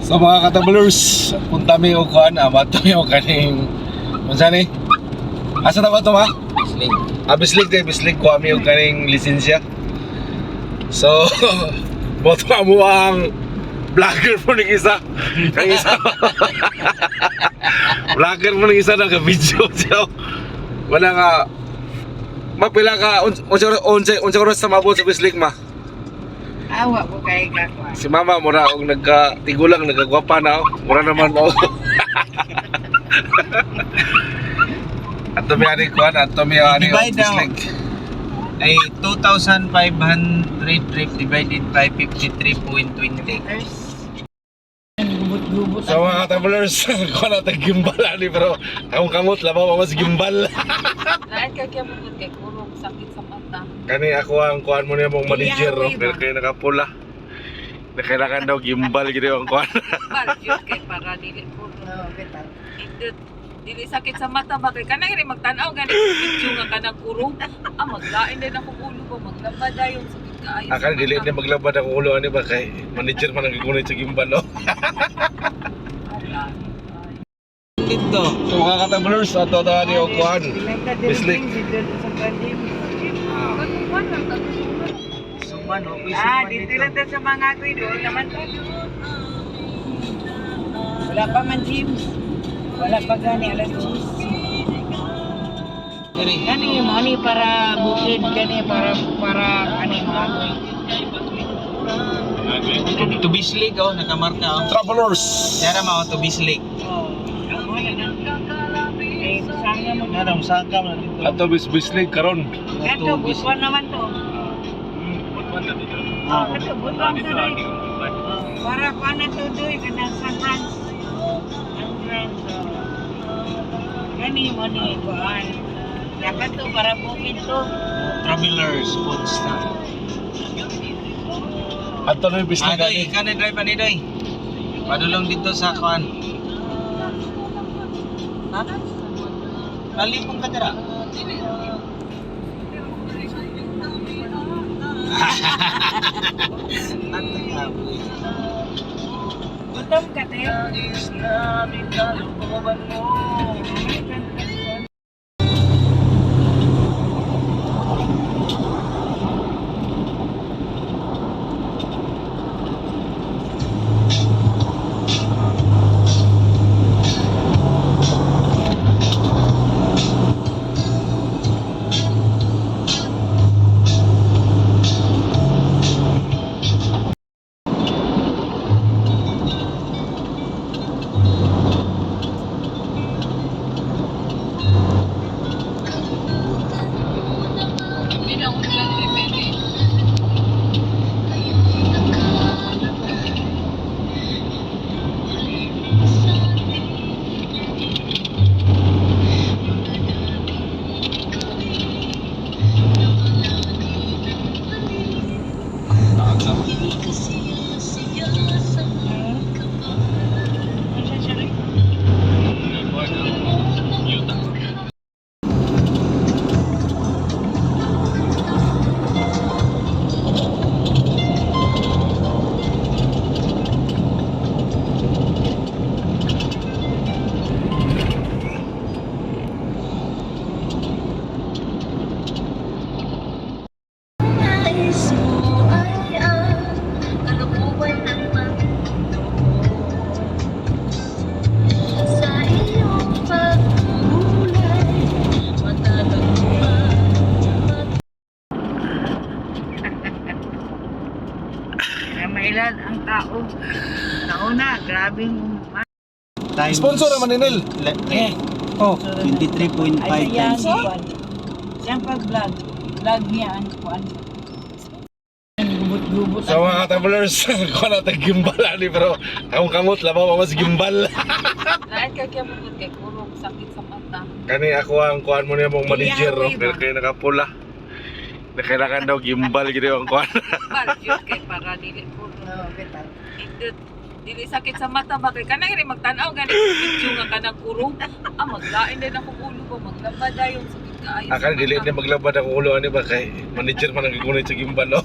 So mga katabulers, punta mi og kuan, mato mi og kaning unsa ni? Asa ta ba to, ma? Sling. Ah, bislig day, bislig kuha mi og kaning lisensya. So, boto mo ang vlogger po ng isa. Kang isa. Vlogger po ng isa naka-video siya. Wala nga mapila ka unsa unsa unsa oras sa mabot sa bislig, ma? Awa ko kay kakwa. Si mama mura og nagka tigulang nagkagwapa na oh. Mura naman oh. Ato mi ani kuan, ato mi ani og Divide daw. bislig. Ay 2,500 trip divided by 53.20. Gubot-gubot. So mga travelers, kuan na tag gimbal ani pero akong kamot labaw pa mas gimbal. Lain kay kaya mo kay kurog sakit sa mata. Kani ako ang kuan mo niya mong manager no, Iyawi ba? pero kayo nakapula. Na kailangan daw gimbal gid ang kuan. Bal yun kay para dili kurog. Oo, bitaw. Indot dili sakit sa mata ba kay kanang rin magtan-aw gani video nga kanang kurog. Ah, maglain din ako ulo ba maglaba dayon sakit kaayo. sa Akala dili mata. ni maglabad ang ulo ani ba kay manager man ang gigunit sa gimbal oh. Ah, lain. Ay. Dito. So mga katabulers, ato ta ani og kuan. Bislig. Katong kuwan lang, katong suman. Suman, okay, Ah, suman dito dito. lang ta sa mga ako'y doon naman to. Wala pa man James. Wala pa gani alas 10. Diri. Gani mo ani para bukid gani para para ani mga ako'y. Tubislig oh, nakamarka oh. Travelers. Yara mo Tubislig. Oh. Ako na na. Eh, sanga mo. Yara saan ka man dito? Ato bis bislig karon. Kato butuan naman to. Oh, kato butuan to doy. Para kuan na to doy kanang San Franz. San Franz. Oh. Gani mo ni kuan. Dapat to para bukid to. Travelers food stand. Ato na bislig Adoy, ani. ikaw na drive ani doy. Padulong dito sa kuan. Ha? Nalipong ka dira. Gutom ka te. Hindi na ako lang trip, eh. Nais mo ay ang kalooban ng Panginoon. Sa iyong pagmumulay, matatagpuan. Kaya mailan ang tao. Nauna, grabe mo. Sponsor naman ni Nel. Eh, oh, 23.5 Ay, times. yan. Siyang pag-vlog. Vlog niya ang kuan. Gubot-gubot. So mga travelers, kuan na tag gimbal ani pero akong kamot labaw pa mas gimbal. Lain kay kaya mo kay kurog sakit sa mata. Kani ako ang kuan mo niya mong manager no, Iyawi ba? pero kayo nakapula. Na kailangan daw gimbal gid ang kuan. Bal yun kay para dili kurog. Oo, bitaw. Indot dili sakit sa mata ba kay kanang rin magtan-aw gani video nga kanang kurog. Ah, maglain din ako ulo ba maglaba dayon sakit kaayo. sa Akala dili mata. ni maglabad ang ulo ani ba kay manager man ang gigunit sa gimbal oh.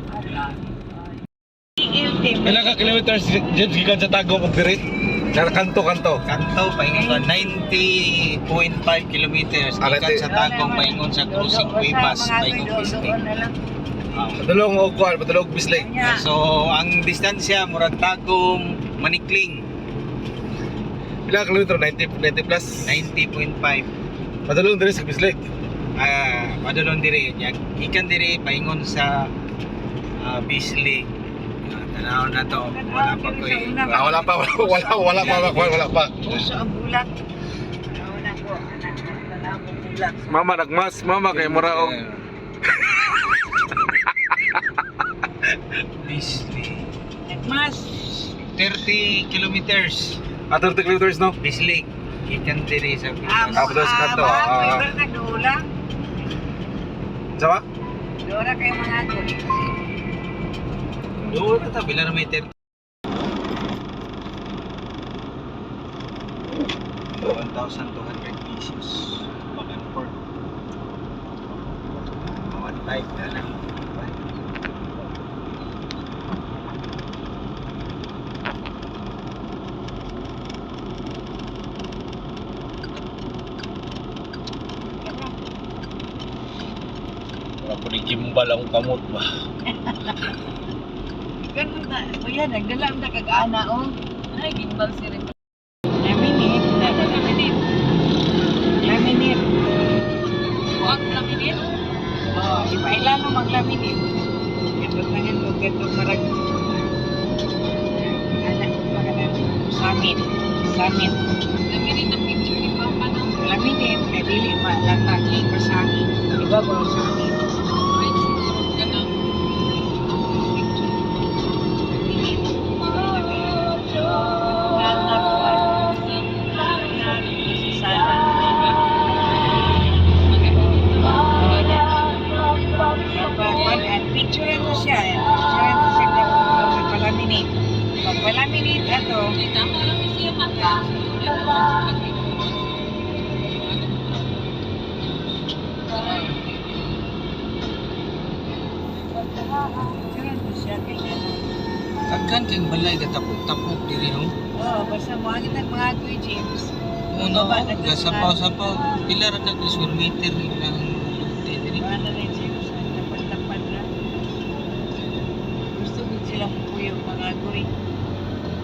Ah, lain. Ay. ELT Hindi. Pila ka kilometers, James, gikan sa Tagum og diri? Kanto-kanto. Kanto paingon ka 90.5 kilometers Ah, gikan sa Tagum paingon sa Cruising Cuevas paingon Bislig. Padulong og kuan, padulong og Bislig. So ang distansya murag Tagum Manikling. Pila ka kilometer? 90, 90 plus? 90.5. Padulong diri sa Bislig. Ah, padulong diri nya gikan diri paingon sa Bislig. Tanaw na to. Wala pa ko eh. Ah, wala pa, wala, wala, wala pa, wala, wala pa. Uso ang bulak. Wala ko, anak, tanaw ko bulak. Mama nagmas, mama kay mura og Bislig. Mas 30 kilometers. Ah, 30 kilometers, no? Bislig. Gikan diri sa ah, Pinas. Ah, sa kanto, ah, ah. ah. Nagdula. Sa ba? Dora kayo mga agoy. Doon na ta pila na may 30. 1,200 pesos. Back and forth. 1.5 na lang. Wala po ni gimbal ang kamot ba. Ganun na. Kuya, nagdala ang kag-ana oh. Ay, gimbal si Rin. Laminate. Laminate. Laminate. Huwag laminate. Oh, ipailalo maglaminate. Katangan ko kato marag anak ko pa kana summit. Summit. Laminate ang picture ni Papa no. Laminate kay dili malata kay pasangin. Iba ba summit? Right, siguro ka na. Picture. Laminate. Laminate. Sana. Picture to siya. Picture to siya pagpalaminate. Pagpalaminate ato, Ay, tama lang siya mata. picture to siya kay Daghan kang balay katapok-tapok diri no. Oh, basta mo ang kitang mga agoy, James. Una Baba na to sa- gasapaw-sapaw pila ra ka square meter ilang lote diri. Ano na James, tapad-tapad na. Gusto ko sila pupuyong mga agoy.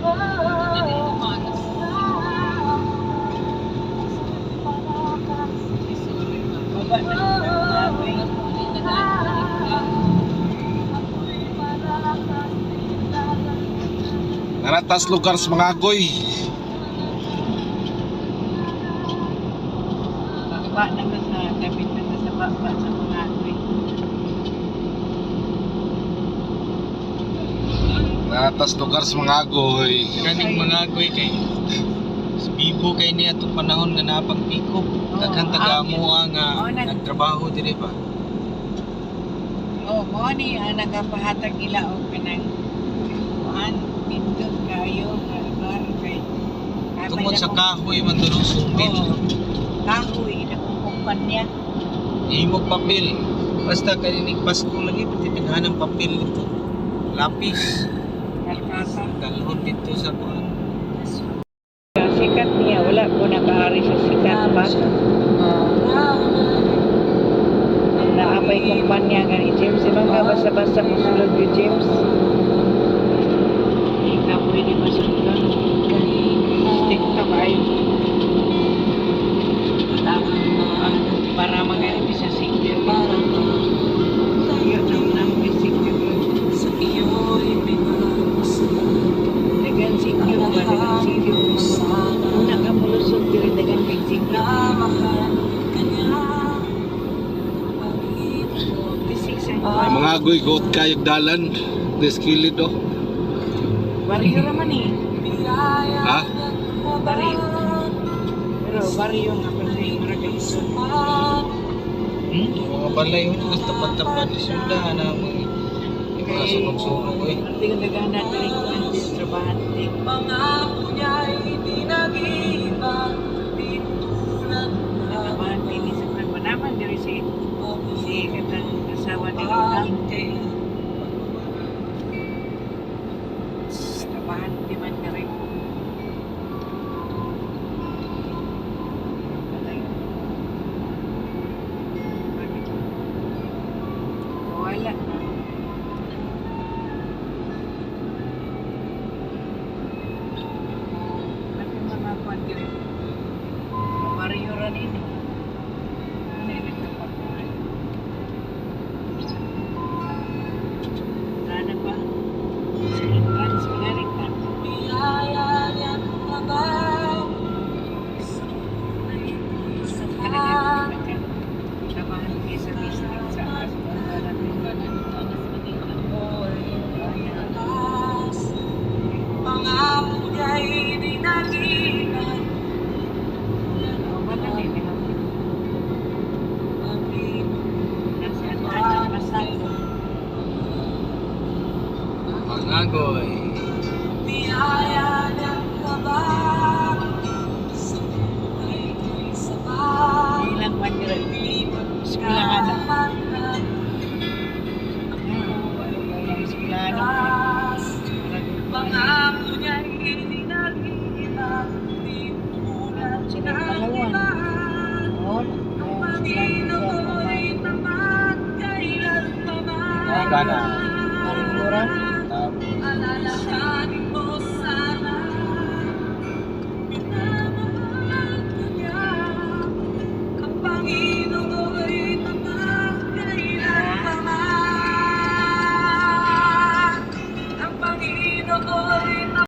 Baba na sila mga agoy. Naratas lugar sa mga agoy. Baba na to sa, lapit na to sa baba sa mga agoy. Naratas lugar sa mga agoy. Kaning mga agoy kay bibo kay niya atong panahon nga napagpikop. Daghan taga amoa nga Oo, nagtrabaho diri ba. Oh, mo ni ang nagapahatag nila og kanang kuan pindot kayo nga lugar kay Tungod sa kahoy man doon sumbit. Oo. Kahoy dakong kumpanya. Imog papel. Basta kaninig Pasko lagi pati ng papel dito. Lapis. Kalkasa. Dalhon dito sa kuan. Sikat niya wala ko nakaari sa sikat pa. Naapay kumpanya gani James. Di ba nga basta-basta mosulod yung James? Hindi ka pwede masulod. Stick to kayo. Para maganit sa secure. Yun ang namin secure. Dagan secure ba? Dagan secure. Una ka mulusog diri dagan kay secure. 56 ang Ang mga agoy goat kayog dalan. Deskilid oh. Barrio naman eh. Ha? Barrio. Pero barrio nga pa siya yung murag lisod. Hmm? Mga balay yun, mas tapat-tapat. Sunda na mga mga sunog-sunog eh. Ang tingnan natin yung kuan trabahante. Trabahante ni sa Manaman diri si katang asawa ni Lola. Eskwelahan, di man ka rin. Wala na. Ano yung mga kwan diri? Mga baryo ra nini. Ano yung nagkapakuan? Wala na ba? Entrance, wala rin ka. Trabahan kayo sa business sa Pangagoy. Ilang man yun. Eskwelahan. Eskwelahan. Sila palawan. Oh, Oh, gana.